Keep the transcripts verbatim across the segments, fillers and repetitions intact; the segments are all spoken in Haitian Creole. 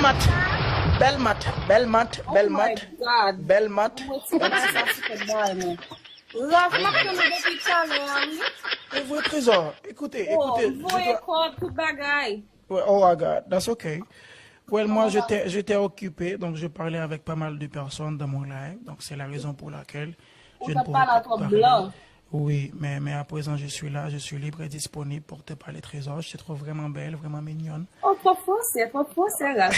Bèl mat, bèl mat, bèl mat, bèl mat. Ralph, m ap tann ou depi talè a, wi. E vre, Trésor. Écoutez, écoutez, je dois... Voye kòb, tout bagay. Ouais, oh my God, that's okay. Well, moi, j'étais, j'étais occupé, donc je parlais avec pas mal de personnes dans mon live, donc c'est la raison pour laquelle je ne pouvais pas parler. Ou t ap pale twòp blan. Oui, mais, mais à présent, je suis là, je suis libre et disponible pour te parler, Trésor. Je te trouve vraiment belle, vraiment mignonne. Oh, trop français, trop français, Ralph.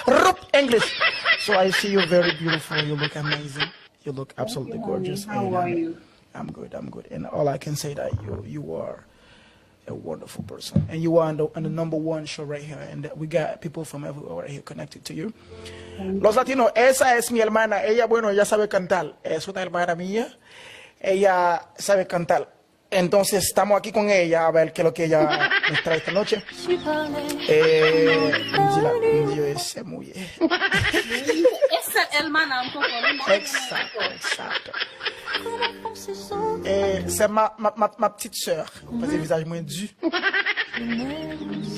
Rup English. So I see you very beautiful. You look amazing. You look absolutely gorgeous. Thank you, honey. How are you? I'm good, I'm good. And all I can say that you you are a wonderful person. And you are on the, on the number one show right here. And we got people from everywhere right here connected to you. Los Latinos, esa es mi hermana. Ella, bueno, ella sabe cantar. Es una hermana mía. Ella sabe cantar. Entonces, estamos aquí con ella, a ver qué es lo que ella nos trae esta noche. Eh, Dios, ese mujer. Esa hermana, un poco, ¿no? Exacto, exacto. Eh, c'est ma, ma, ma, ma petite sœur. Ou pa se vizaj mwen di.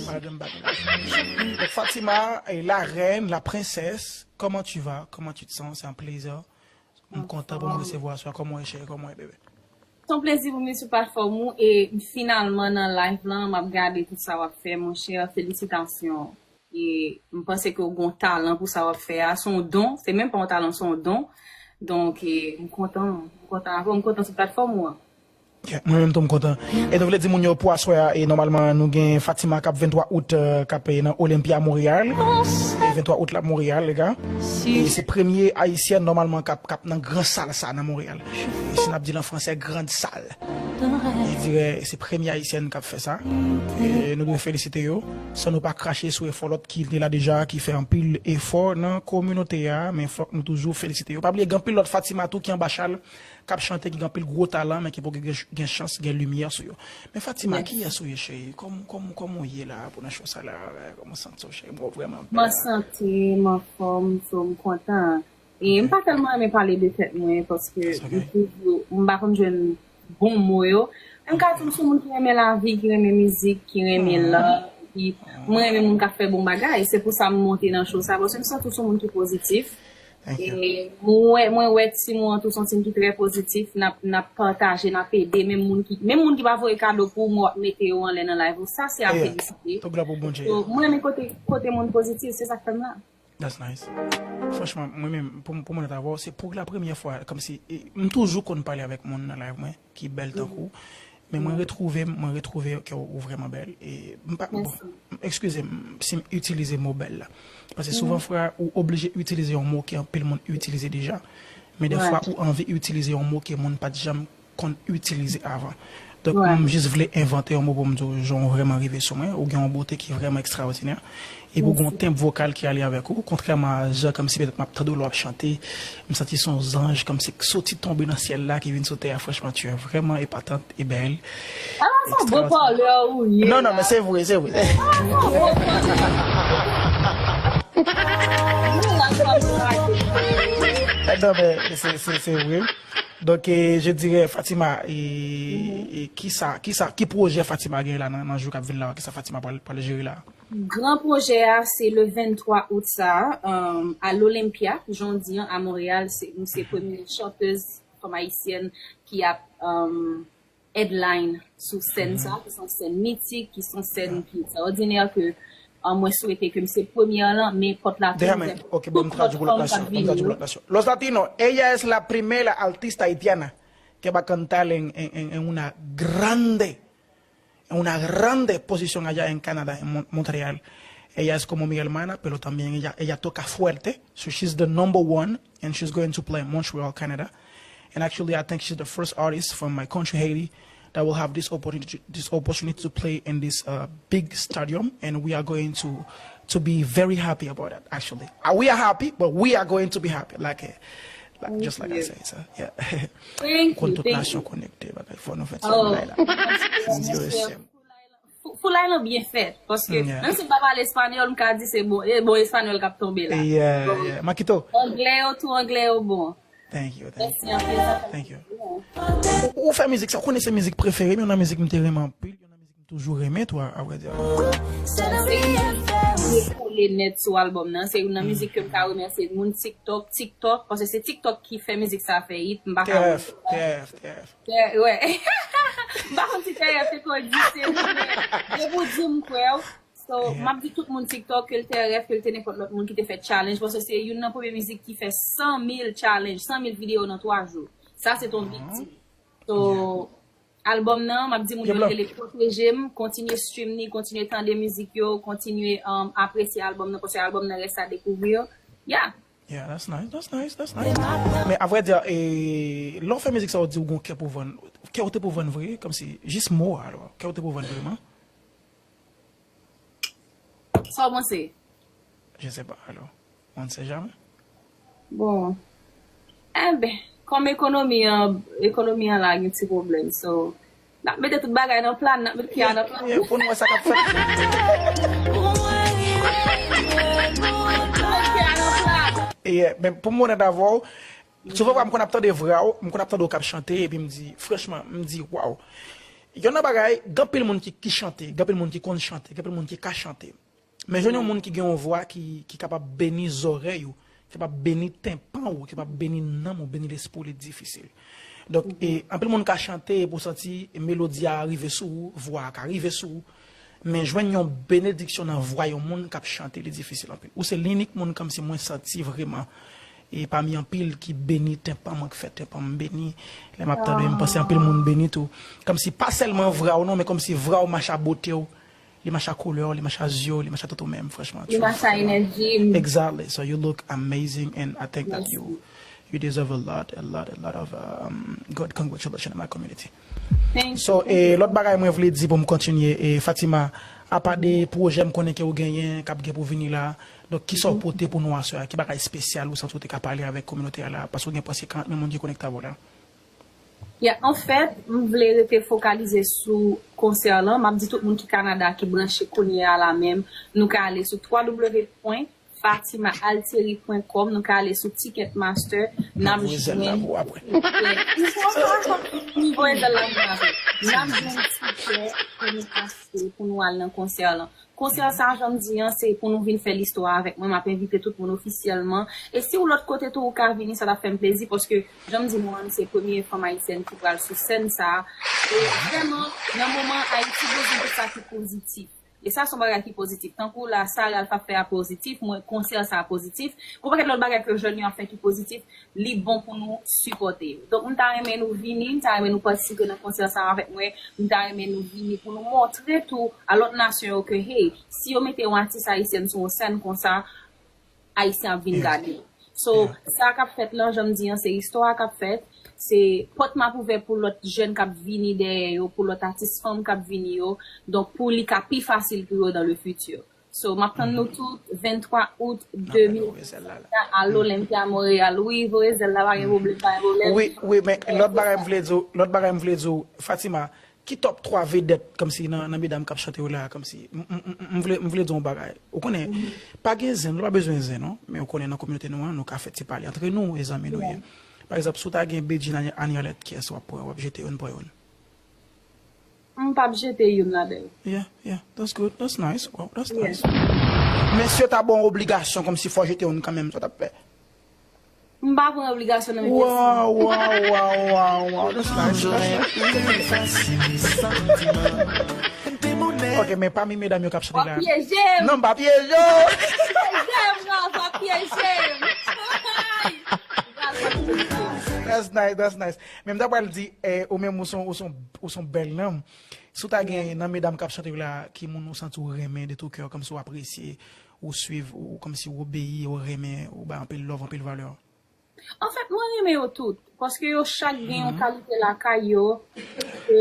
Madanm Babylon. Donc, Fatima, eh, la reine, la princesse, comment tu vas? Comment tu te sens? C'est un plaisir. M kontan pou m resevwa w aswè. Kòman w ye, cheri? Kòman w ye, bebe? Se yon plezi pou m vin sou platfòm ou e finalman nan live lan, m ap gade tout sa w ap fè, monchè. Felisitasyon. E m panse ke w gen yon talan pou sa w ap fè a. Se yon don. Se menm pa yon talan, se yon don. Donk, e, m kontan. M kontan avè w. M kontan sou platfòm ou an. Yeah, mwen menm tou m kontan. E nou vle di moun yo pou aswè a, e nòmalman nou gen Fatima k ap venntwa out, euh, k ap, e, nan Olympia Montréal. E venntwa out la Montréal, lega. E se premye ayisyèn nòmalman k ap, k ap nan gran sal sa nan Montréal. E si n ap di l an fransè, grande salle. E dirè, se premye ayisyèn k ap fè sa. E nou dwe felisite yo. San nou pa krache sou efò lòt ki te la deja, ki fè anpil efò nan kominote a, men fòk nou toujou felisite yo. Pa bliye, gen anpil lòt Fatima tou ki anba chal, k ap chante, ki gen anpil gwo talan, men ki poko gen, gen chans gen limyè sou yo. Men Fatima, kiyès ou ye, cheri? Kòman, kòman, kòman w ye la pou nan show sa la? Kòman w santi w, cheri? Bon, vrèman bèl. Mwen santi m anfòm, so m kontan. E m pa tèlman renmen pale de tèt mwen, paske m toujou, m pa konn jwenn bon mo yo. Men m ka di m se yon moun ki renmen lavi, ki renmen mizik, ki renmen love, ki, mwen renmen moun k ap fè bon bagay. Se pou sa m monte nan show sa, paske m santi w se yon moun ki pozitif. E mwen wè, mwen wè team ou an tou se yon team ki trè pozitif, n ap, n ap pataje, n ap ede, menm moun ki, menm moun ki pa voye kado pou ou, mwen w ap mete yo anlè nan live ou, sa se a felisite. So, mwen renmen kote, kote moun pozitif, se sa k fè m la. That's nice. Franchman, mwen menm, pou, pou mwen avè w, se pou la premyè fwa, kòmsi, e, m toujou konn pale avèk moun nan live mwen, ki bèl tankou w. Men mwen retwouve m, mwen retwouve ke w, ou vrèman bèl. E m pa, bon, eskize m si m itilize mo bèl la. Paske souvan fwa, ou oblije itilize yon mo ke anpil moun itilize deja. Men dèfwa, ou anvi itilize yon mo ke moun pa t janm konn itilize avan. Donk, m jis vle envante yon mo pou m di w, jan w vrèman rive sou mwen, ou gen yon bote ki vrèman ekstraòdinè. Epi w gen yon tenb vokal ki ale avèk ou, kontrèman a jan kòmsi petèt m ap tande w lè w ap chante, m santi se yon zanj kòmsi k soti tonbe nan syèl la ki vin sou tè a. Franchman, tu es vraiment épatante et belle. Ah, se yon bon pale ou ye. Non, non, men se vre, se vre. Non, men se, se, se vre. Donk, e, je dirais, Fatima, e, e, kisa, kisa, ki pwojè Fatima gen la nan, nan jou k ap vin la, kisa Fatima pral, pral jere la? Gran pwojè a, se le venntwa out sa a, um, a l'Olympia, jan w di an, a Montréal, se, nou se premye chantèz fanm ayisyèn ki ap, um, headline sou sèn sa, ki se yon sèn mitik, ki se yon sèn ki ekstraòdinè, ke, uh, mwen swete ke m se premyè lan, men pòt la tou ouvè pou tout lòt fanm k ap vini yo. Los Latinos, ella es la primera artista haitiana que va a cantar en, en, en, en una grande en una grande exposición allá en Canadá, en Mon- Montreal. Ella es como mi hermana, pero también ella, ella toca fuerte. So she's the number one, and she's going to play in Montreal, Canada. And actually, I think she's the first artist from my country, Haiti, that will have this opportunity, this opportunity to play in this uh, big stadium. And we are going to to be very happy about that, actually. Uh, we are happy, but we are going to be happy. Like, uh, like just like I say, so, yeah. Thank you, thank you. Konn tout nasyon konekte, bagay, fò nou fè ti bagay la. Foulay lan byen fèt, paske menm si m pa pale espanyòl, m ka di se bon, e bon espanyòl k ap tonbe la. Yeah, yeah. Makito. Anglè yo tou, anglè yo bon. Thank you, thank you. Mèsi anpil. Thank you. Ou, ou fè mizik sa, ou konnen se mizik prefere m, youn nan mizik m te renmen anpil, youn nan mizik m toujou renmen tou, a, a vrè di. Kole nèt sou albòm nan. Se youn nan mizik ke m ka remèsye moun TikTok, TikTok, paske se TikTok ki fè mizik sa fè hit. M pa ka T R F, T R F, T R F. Tè- wè. M pa konn si T R F te ko di se li, men depi w di m kwè w. So, m ap di tout moun TikTok, ke l T R F, ke l te nenpòt lòt moun ki te fè challenge, paske se youn nan premye mizik ki fè san mil challenge, san mil videyo nan twa jou. Sa se t on big deal. So, albòm nan, m ap di moun yo rele pwoteje m, kontinye stream ni, kontinye tande mizik yo, kontinye um, apresye albòm nan, paske albòm nan reste à découvrir. Yeah. Yeah, that's nice, that's nice, that's nice. Men avrèdi, e, lè w fè mizik sa, w di w gon kè pou vann. Kè w te pou vann vre, kòmsi, jis mo a, alò. Kè w te pou vann vreman. Sa w panse? Je sais pas, alò. On ne sait jamais. Bon. Enben, kòm ekonomi an, ekonomi an la gen ti pwoblèm. So, n ap mete tout bagay nan plan, n ap mete kè a nan plan. Yeah, pou nou wè sa k ap fèt. Mete kè a nan plan. E, men pou m onèt avè w, souvwa m konn ap tande vwa w, m konn ap tande w k ap chante, epi m di, franchman, m di, waw. Yon nan bagay, gen anpil moun ki, ki chante, gen anpil moun ki konn chante, gen anpil moun ki ka chante. Men jwenn yon moun ki gen yon vwa ki, ki kapab beni zòrèy ou, ki kapab beni tenpan ou, ki kapab beni nanm ou, beni lespri w, li difisil. Donk, e, anpil moun ka chante epi w santi melodi a rive sou ou, vwa a ka rive sou ou, men jwenn yon benediksyon nan vwa yon moun k ap chante, li difisil anpil. Ou se linik moun kòmsi mwen santi vreman, e pami anpil ki beni tenpan mwen, ki fè tenpan m beni, lè m ap tande, m panse anpil moun beni tou. Kòmsi pa sèlman vwa w non, men kòmsi vwa w mache a bote w, li mache a koulè w, li mache a zye w, li mache a tout ou menm, franchman. Li mache a enèji m. Exactly. So you look amazing and I think that you you deserve a lot, a lot, a lot of um, good congratulations in my community. Thank So, e, lòt bagay mwen vle di pou m kontinye, e, Fatima, apa de pwojè m konnen ke ou genyen, k ap gen pou vini la, donk, kisa w pote pou nou aswè a? Ki bagay espesyal ou santi w te ka pale avèk kominote a la? Paske ou gen prèske karant mil moun ki konekte avè w la. Yeah, anfèt, m vle rete fokalize sou konsè lan. M ap di tout moun ki Kanada, ki branche kounye a la menm, nou ka ale sou w w w pwen fatima altieri pwen kòm, nou ka ale sou Ticketmaster, n ap jwenn. N ap voye zèl la pou w apre. N ap jwenn tikè pou nou achte, pou nou al nan konsè lan. Konsè sa, jan m di an, se pou nou vin fè listwa avèk mwen. M ap envite tout moun ofisyèlman. E si w lòt kote tou, ou ka vini, sa t ap fè m plezi, paske, jan m di nou an, m se premye fanm ayisyèn ki pral sou sèn sa. E vrèman, nan moman, Ayiti bezwen tout sa ki pozitif. E sa se yon bagay ki pozitif. Tankou la, sa Ralph ap fè a pozitif, mwen, konsè sa pozitif. Gon pakèt lòt bagay ke jèn yo ap fè ki pozitif, li bon pou nou sipòte yo. Donk, m ta renmen nou vini, m ta renmen nou patisipe nan konsè sa avèk mwen, m ta renmen nou vini pou nou montre tou a lòt nasyon yo ke, hey, si yo mete yon atis ayisyèn sou yon sèn konsa, Ayisyen ap vin gade. So, sa k ap fèt lan, jan m di an, se istwa k ap fèt, se pòt m ap ouvè pou lòt jèn k ap vini dèyè yo, pou lòt atis fanm k ap vini yo, donk pou li ka pi fasil pou yo dans le futur. So, m ap tann nou tout venntwa out de mil venntwa a l'Olympia Montréal. Wi, voye zèl la, pa gen pwoblèm, pa gen pwoblèm. Wi, wi, men lòt bagay m vle di w, lòt bagay m vle di w, Fatima, ki top twa vedèt, kòmsi nan, nan medam k ap chante yo la, kòmsi, m, m, m, m vle, m vle di w yon bagay. Ou konnen, pa gen zen, nou pa bezwen zen, non. Men ou konnen nan kominote nou an, nou ka fè ti pale antre nou, e zanmi nou ye. Pa egzanp, si w ta gen Bedjine, Annie Arlette, kiyès w ap pran, w ap jete youn, pran youn. M p ap jete youn ladan yo. Yeah, yeah, that's good, that's nice, wow, that's nice. Men si yo ta ba w yon obligasyon kòmsi fò w jete youn kanmenm, sa w t ap fè? M pa pran obligasyon nan men pèsonn. Wow, wow, wow, wow, wow, that's nice, that's nice. Ok, men pami medam yo k ap chante la. W ap pyeje m! Non, m pa pyeje w! Pyeje m, non, w ap pyeje m! Ay! That's nice, that's nice. Men m ta pral di, eh, ou menm ou son, ou son, ou son bèl nanm. Si w ta gen nan medam k ap chante yo la, ki moun ou santi w renmen de tout cœur, kòmsi w apresye, ou swiv, ou kòmsi w obeyi, ou renmen, ou bay anpil love, anpil valè? Anfèt, mwen renmen yo tout, paske yo chak gen yon kalite lakay yo ke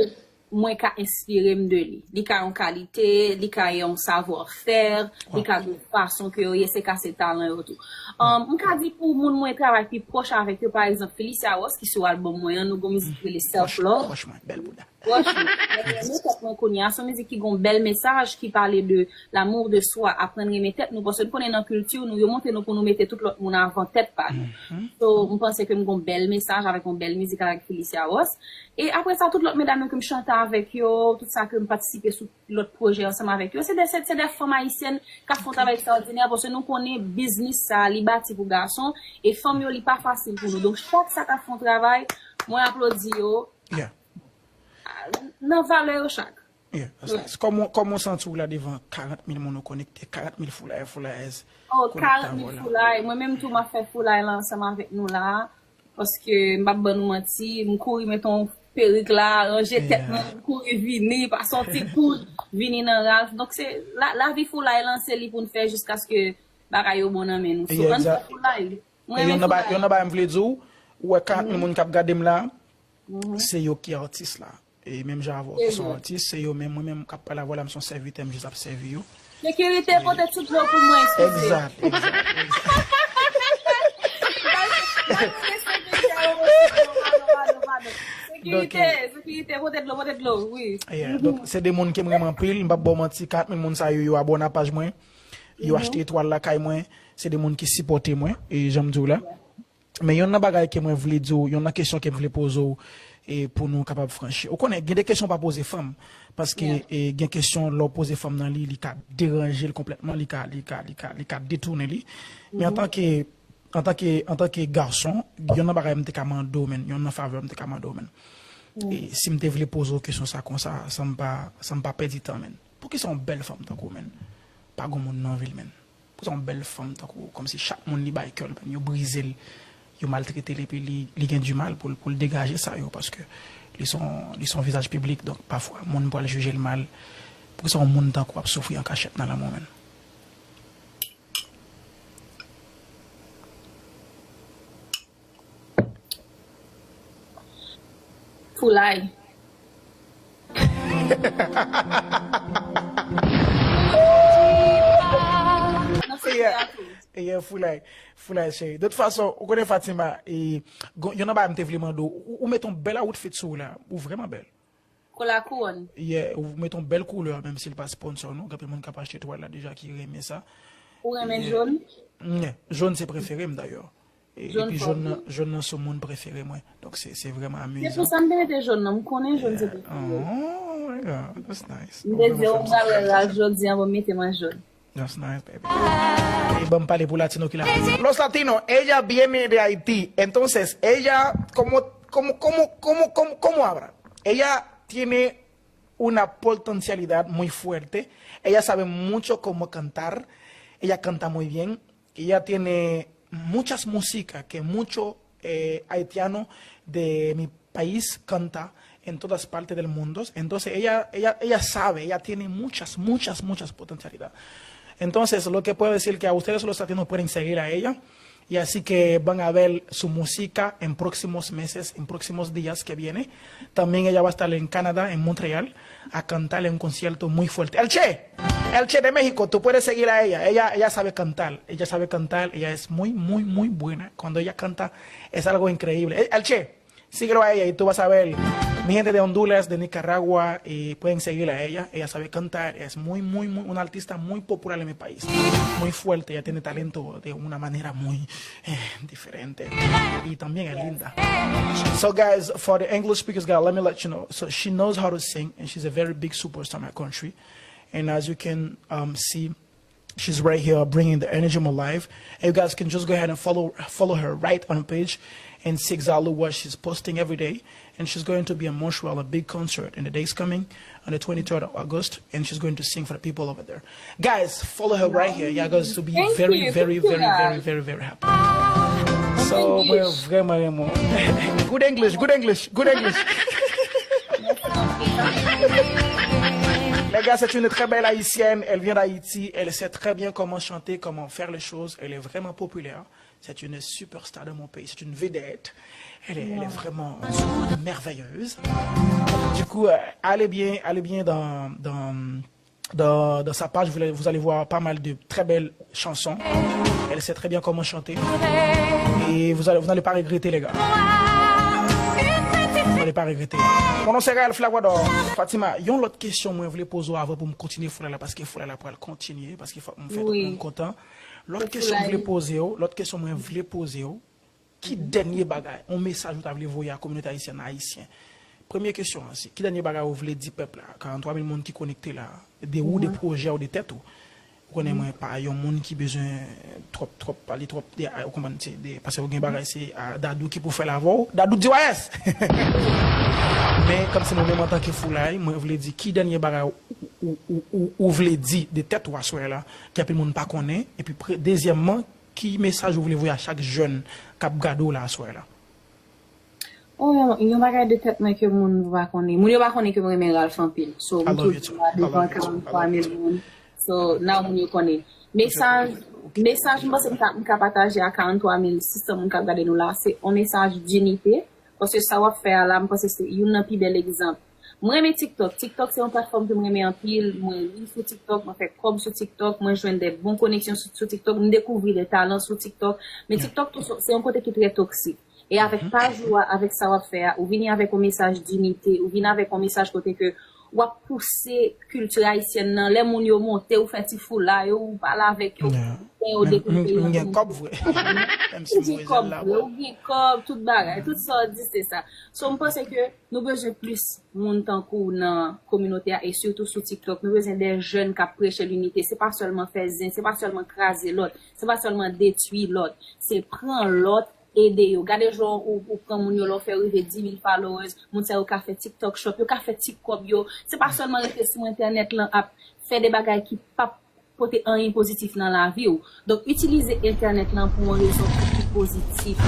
mwen ka enspire m de li. Li ka yon kalite, li ka yon savoir-faire, li ka gen fason ke yo ye, se ka se talan yo tou. Um, m ka di pou moun mwen travay pi pwòch avèk yo, pa egzanp, Felicia Ross, ki sou albòm mwen an, nou gon mizik ki rele Self Love. Franchman, bèl bouda. Pwòch mwen. Mwen renmen tèt mwen kounye a. Se yon mizik ki gen yon bèl mesaj, ki pale de l'amour de soi, aprann renmen tèt nou, paske nou konnen nan kilti nou, yo montre nou pou nou mete tout lòt moun avan tèt pa nou. So, m panse ke m gen yon bèl mesaj avèk yon bèl mizik avèk Felicia Ross. E apre sa, tout lòt medam yo ke m chante avèk yo, tout sa ke m patisipe sou lòt pwojè ansanm avèk yo, se de, se, se de fanm ayisyèn k ap fè yon travay ekstraòdinè, paske nou konnen biznis sa, li bati pou gason, e fanm yo, li pa fasil pou nou. Donk, chak sa k ap fè yon travay, mwen aplodi yo. Yeah. Nan valè yo chak. Yeah, that's nice. Kòman, kòman w santi w la devan karant mil moun ou konekte, karant mil foulay, foulayèz konekte avè w la? Oh, karant mil foulay. Mwen menm tou, m ap fè foulay la ansanm avèk nou la. Paske m p ap ban nou manti, m kouri met yon perik la, ranje tèt mwen, m kouri vini, pase yon ti kout, vini nan Ralph. Donk se la, lavi foulay lan, se li pou n fè jiskaske bagay yo bon nan men nou. So, ann fè foulay. Mwen renmen foulay. Yon nan bagay m vle di w, ou wè karant mil moun k ap gade m la, se yo ki atis la. E menm jan avè w ki se yon atis, se yo menm, mwen menm k ap pale avè w la, m se yon sèvitè, m jis ap sèvi yo. Sekirite, pote ti dlo pou mwen, eskize. Egzat, egzat, egzat. Sekirite, sekirite, pote dlo, pote dlo, wi. Yeah, donk, se de moun ke m renmen anpil, m p ap ba w manti, karant mil moun sa yo, yo abòne a paj mwen, yo achte etwal lakay mwen, se de moun ki sipòte mwen, e jan m di w la. Men yonn nan bagay ke mwen vle di w, yonn nan kesyon ke m vle poze w, e pou nou kapab franchi. Ou konnen, gen de kesyon w pa poze fanm, paske, e, gen kesyon lè w poze fanm nan li, li ka deranje l konplètman, li ka, li ka, li ka, li ka detounen li. Men antanke, antanke, antanke gason, yonn nan bagay m te ka mande w, menn, yonn nan favè m te ka mande w, menn. E si m te vle poze w kesyon sa konsa, san m pa, san m pa pèdi tan, menn. Poukisa yon bèl fanm tankou w, menn, pa gen moun nan vi l, menn? Poukisa yon bèl fanm tankou w, kòmsi chak moun li bay kè l, yo brize l, yo maltrete l, epi li, li gen dimal pou l, pou l degaje sa yo, paske li se yon, li se yon vizaj piblik, donk pafwa moun pral jije l mal. Poukisa yon moun tankou w ap soufri an kachèt nan lanmou, menn? Foulay. Yeah, foulay, foulay cheri. De tout fason, ou konnen Fatima, e, gon, yonn nan bagay m te vle mande w, ou, ou met yon bèl outfit sou ou la, ou vrèman bèl. Kou la kouwòn. Yeah, ou met yon bèl koulè, menm si l pa sponsor nou, gen anpil moun k ap achte twal la deja ki renmen sa. Ou renmen jòn? Yeah, jòn se prefere m dayè. E, epi jòn nan, jòn nan se moun prefere mwen. Donk se, se vrèman amizan. Se pou sa m te mete jòn nan. M konnen jòn se prefere. Oh my God, that's nice. M te di w m pral wè Ralph jodi a, bon, m mete m an jòn. That's nice, baby. E ban m pale pou latino ki la. Los latinos, ella viene de Haití. Entonces, ella, como, como, como, como, como, como habla? Ella tiene una potencialidad muy fuerte. Ella sabe mucho cómo cantar. Ella canta muy bien. Ella tiene muchas músicas que mucho, eh, haitiano de mi país canta en todas partes del mundo. Entonces, ella, ella, ella sabe, ella tiene muchas, muchas, muchas potencialidades. Entonces, lo que puedo decir que a ustedes los latinos pueden seguir a ella. Y así que van a ver su música en próximos meses, en próximos días que viene. También ella va a estar en Canadá, en Montreal, a cantar en un concierto muy fuerte. El Che, El Che de México, tú puedes seguir a ella. Ella, ella sabe cantar, ella sabe cantar, ella es muy, muy, muy buena. Cuando ella canta, es algo increíble. Eh, El Che, síguelo a ella y tú vas a ver. Mi gente de Honduras, de Nicaragua, eh, pueden seguirla a ella. Ella sabe cantar, es muy, muy, muy, una artista muy popular en mi país. Muy fuerte, ella tiene talento de una manera muy, eh, diferente. Y también es linda. So guys, for the English speakers, guys, let me let you know. So she knows how to sing, and she's a very big superstar in my country. And as you can, um, see, she's right here bringing the energy of my life. And you guys can just go ahead and follow, follow her right on her page and see exactly what she's posting every day. And she's going to be in Montreal, a big concert in the days coming, on the twenty-third of August, and she's going to sing for the people over there. Guys, follow her right here. Y'all going to be very, very, very, very, very, very happy. So, mwen vrèman renmen w. Good English, good English, good English. Les gars, c'est une très belle haïtienne. Elle vient d'Haïti. Elle sait très bien comment chanter, comment faire les choses. Elle est vraiment populaire. C'est une superstar de mon pays. C'est une vedette. Elle est, elle est vraiment merveilleuse. Du coup, euh, allez bien, allez bien dans, dans, dans, dans sa page. Vous allez, vous allez voir pas mal de très belles chansons. Elle sait très bien comment chanter. Et vous allez, vous n'allez pas regretter, les gars. Pale pa regrete. Mon non se Raël Flavwador. Fatima, yon lòt kesyon mwen vle poze w avan pou m kontinye foulay la, paske foulay la pral kontinye, paske fòk m fè tout moun kontan. Lòt kesyon m vle poze w, lòt kesyon mwen vle poze w, ki dènye bagay, yon mesaj ou ta vle voye a kominote ayisyèn, ayisyen? Premye kesyon an, se, ki dènye bagay ou vle di pèp la? Karant twa mil moun ki konekte la, de ou, de pwojè ou, de tèt ou. Ou konnen mwen pa yon moun ki bezwen twòp, twòp, pale twòp, de, ou konprann, se de, paske ou gen bagay, se, a, Dadou ki pou fè l avè w. Dadou D Y S! Men, kòmsi nou menm antanke foulay, mwen vle di, ki dènye bagay ou, ou, ou, ou, ou vle di de tèt ou aswè la, ki anpil moun pa konnen, epi pre-, dezyèmman, ki mesaj ou vle voye a chak jèn k ap gade w la aswè la? Oh, yon, yon bagay de tèt mwen ke moun yo pa konnen. Moun yo pa konnen ke m renmen Ralph anpil. So, m toujou la devan karant twa mil moun. So, now moun yo konnen. Mesaj, mesaj m panse m ka, m ka pataje a karant twa mil sis san moun k ap gade nou la, se yon mesaj dinite. Paske sa w ap fè a la, m panse se youn nan pi bèl egzanp. Mwen renmen TikTok. TikTok se yon platfòm ke m renmen anpil. Mwen riv sou TikTok, mwen fè kòb sou TikTok, mwen jwenn de bon koneksyon sou, sou TikTok, m dekouvri de talan sou TikTok. Men TikTok tou se, se yon kote ki trè toksik. E avèk paj ou a, avèk sa w ap fè a, ou vini avèk yon mesaj dinite, ou vini avèk yon mesaj kote ke w ap pouse kilti ayisyèn nan. Lè moun yo monte, ou fè ti foulay, ou pale avèk yo, ou gen yo dekouvri yo. M gen kòb vre. Menm si m gen kòb vre, ou gen kòb, tout bagay, tout sa w di se sa. So, m panse ke nou bezwen plis moun tankou w nan kominote a e sitou sou TikTok. Nou bezwen de jèn k ap preche linite. Se pa sèlman fè zen, se pa sèlman kraze lòt, se pa sèlman detwi lòt. Se pran lòt, ede yo. Gade jan ou, ou pran moun yo, lè w fè yo rive dis mil followers, moun sa yo ka fè TikTok shop, yo ka fè ti kòb yo. Se pa sèlman rete sou entènèt lan ap fè de bagay ki p ap pote anyen pozitif nan lavi w. Donk, itilize entènèt lan pou yon rezon ki pi pozitif.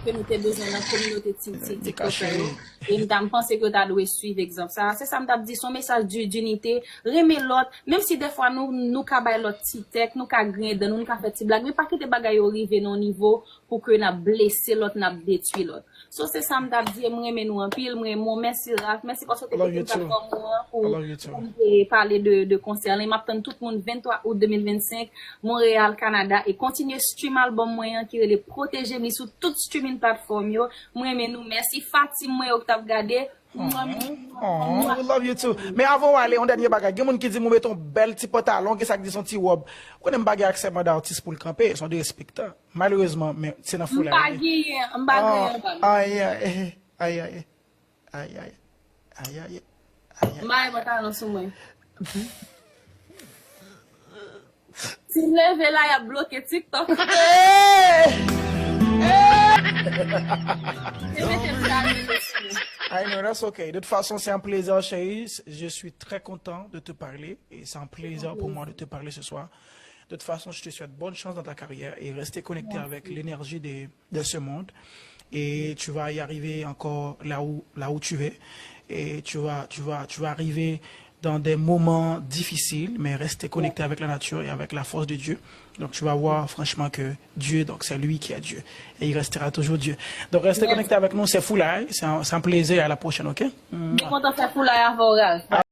Ke nou te bezwen nan kominote ti, ti, TikTokè yo. E m ta, m panse ke yo ta dwe swiv egzanp sa. Se sa m t ap di, se yon mesaj di, dinite, renmen lòt, menm si defwa nou, nou ka bay lòt ti tèk, nou ka griyen dan nou, nou ka fè ti blag, men pa kite bagay yo rive nan yon nivo pou ke n ap blese lòt, n ap detwi lòt. So, se sa m t ap di, e m renmen nou anpil, m renmen w, mèsi Ralph, mèsi paske w te kite platfòm ou an pou, pou m te pale de, de konsè lan. E m ap tann tout moun venntwa out de mil vennsenk, Montréal, Canada, e kontinye stream album mwen an ki rele Pwoteje M li sou tout streaming platform yo. M renmen nou, mèsi Fatim mwen yo k t ap gade. Oh, we love you too. Men avan w ale, yon dènye bagay. Gen moun ki di m ou mete yon bèl ti pantalon, gen sa k di se yon ti wòb. Ou konnen m pa gen aksè mande atis pou l kanpe, se yon derespektan. Malerezman, men se nan foulay. M pa genyen, m pa genyen, m pa genyen. Ay, ay, ay. Ay, ay, ay, ay, ay, ay. M pa gen pantalon sou mwen. Si m leve la, y ap bloke TikTok. Hey! Hey! Se mete m sa, mete sou mwen. I know, that's okay. De toute façon, c'est un plaisir, chérie. Je suis très content de te parler et c'est un plaisir pour moi de te parler ce soir. De toute façon, je te souhaite bonne chance dans ta carrière et restez connecté avec l'énergie des de ce monde et tu vas y arriver encore là où, là où tu es et tu vas, tu vas, tu vas arriver dans des moments difficiles, mais rester connecté avec la nature et avec la force de Dieu. Donc tu vas voir franchement que Dieu, donc c'est lui qui est Dieu et il restera toujours Dieu. Donc restez connecté avec nous, c'est Foulay, c'est un, c'est un plaisir, à la prochaine, ok? Mwen kontan fè Foulay avè w, Ralph.